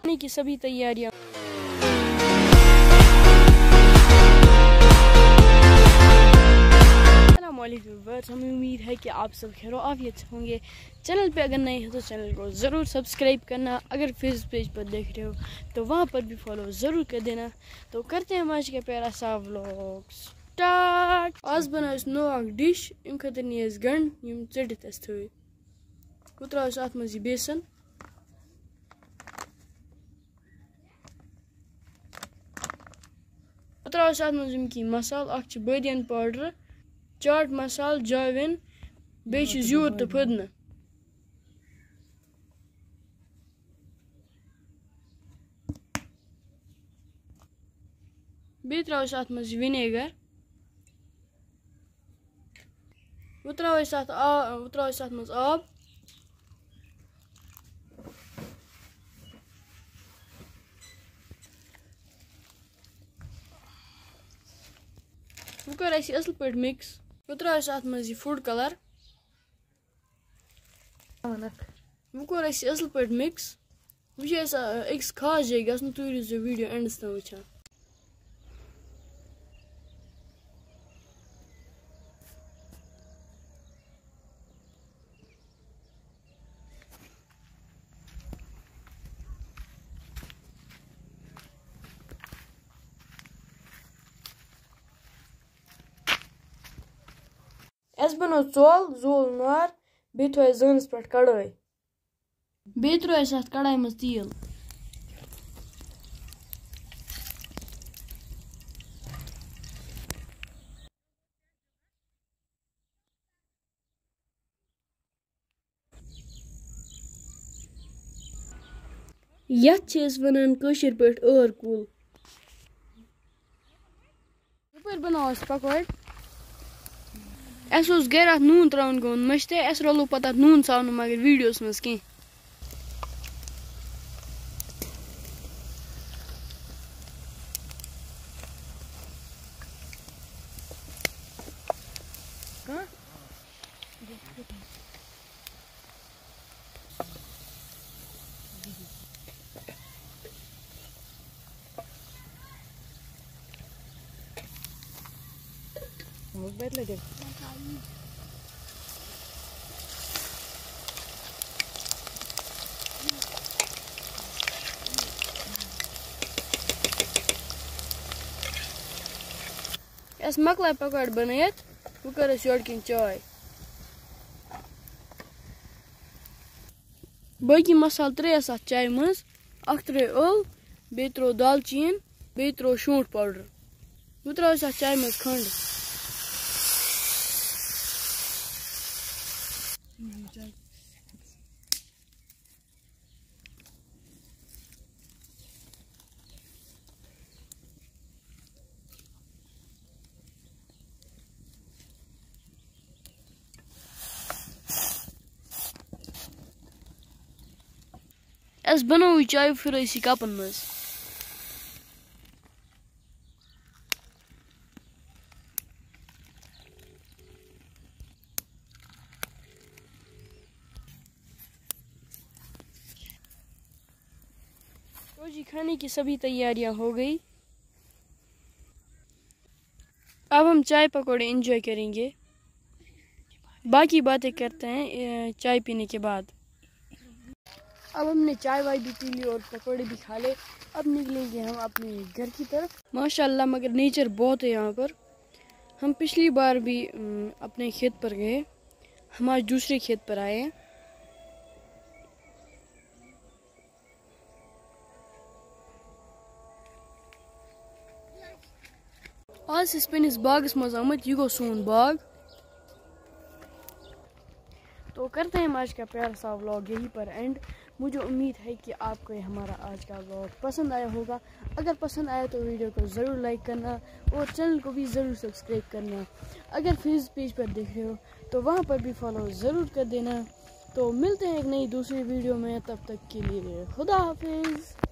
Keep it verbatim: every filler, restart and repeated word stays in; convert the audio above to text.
کی سبھی تیاریاں۔ السلام علیکم ویورز، ہمیں امید ہے کہ آپ سب خیر و عافیت سے ہوں گے۔ چینل پہ اگر نئے ہیں تو چینل کو ضرور سبسکرائب کرنا، اگر فیس پیج پر دیکھ رہے ہو تو وہاں پر بھی فالو ضرور کر دینا۔ تو کرتے ہیں ہم آج کا پیارا سا ولاگ سٹارٹ۔ آز بناو أسۍ نوٚو اکھ ڈِش، اَمہِ خٲطرٕ نی اَسہِ گنٛڈ، یِم ژٔٹِتھ اَسہِ تھٲوۍ۔ وۄنۍ ترٛاوو أسۍ اَتھ منٛز یہِ بیسن۔ پتہٕ ترٛاوو أسۍ اَتھ منٛز یِم کینٛہہ مصالہٕ۔ اَکھ چھِ بٲدیان پاوڈر، چاٹ مصالہٕ، جاوین، بیٚیہِ چھِ زیُر تہٕ پھُدنہٕ۔ بیٚیہِ ترٛاوو أسۍ اَتھ منٛز وِنیگر۔ وۄنۍ ترٛاوو أسۍ اَتھ آ-، وۄنۍ ترٛاوو أسۍ اَتھ منٛز آب۔ وۄنۍ کَرو أسۍ یہِ اَصٕل پٲٹھۍ mix۔ وۄنۍ ترٛاوو أسۍ اَتھ منٛز یہِ food colour۔ وۄنۍ کوٚر اَسہِ یہِ اَصٕل پٲٹھۍ mix۔ وۄنۍ چھِ اَسہِ، آ، أکِس خاص جایہِ گژھُن، تُہۍ روٗزِو video endس تام وٕچھان۔ اَسہِ بَنوو ژول، زول نار، بیٚیہِ تھوٚو اَسہِ زٲنَس پٮ۪ٹھ کڑٲے۔ بیٚیہِ ترٛوو اَسہِ اَتھ کڑایہِ منٛز تیٖل۔ یَتھ چھِ أسۍ وَنان کٲشِر پٲٹھۍ ٲر کُل۔ یَپٲرۍ بَناوو أسۍ پَکوڑ۔ اَسہِ اوس گَرِ اَتھ نوٗن ترٛاوُن گوٚمُت مٔشتٕے، اَسہِ رَلوو پَتہٕ اَتھ نوٗن ژاونہٕ مگر videoس منٛز کینٛہہ۔ اَسہِ مۄکلایہِ پکوڑ بنٲیِتھ، وۄنۍ کٔر اَسہِ یورٕ کِنۍ چاے۔ باقی مسالہٕ ترٛٲے اَسہِ اَتھ چایہِ منٛز، اَکھ ترٛٲے ٲل، بیٚیہِ ترٛوو دالچیٖن، بیٚیہِ ترٛوو شونٛٹھ powder۔ وۄنۍ ترٛاوو أسۍ اَتھ چایہِ منٛز کھنٛڈ۔ اَسہِ بَنٲو یہِ چاے پھِرٲے سٕے کَپَن منٛز۔ تو جی، کھانے کی سبھی تیاریاں ہو گئی۔ اب ہم چائے پکوڑے انجوائے کریں گے، باقی باتیں کرتے ہیں، اے، چائے پینے کے بعد۔ اب ہم نے چائے وائے بھی پی لی اور پکوڑے بھی کھا لے۔ اب نکلیں گے ہم اپنے گھر کی طرف۔ ماشاءاللہ، مگر نیچر بہت ہے یہاں پر۔ ہم پچھلی بار بھی، ام، اپنے کھیت پر گئے، ہم آج دوسرے کھیت پر آئے ہیں۔ آز چھِ أسۍ پنٛنِس باغس منٛز آمٕتۍ، یہِ گوٚو سون باغ۔ تو کرتے ہیں ہم آج کا پیارا سا vlog یہیں پر end۔ مجھے امید ہے کہ آپ کو یہ ہمارا آج کا vlog پسند آیا ہوگا۔ اگر پسند آیا تو video کو ضرور like کرنا اور چینل کو بھی ضرور سبسکرائب کرنا۔ اگر فیس پیج پر دیکھ رہے ہو تو وہاں پر بھی فالو ضرور کر دینا۔ تو ملتے ہیں ایک نئی دوسری ویڈیو میں، تب تک کے لیے خدا حافظ۔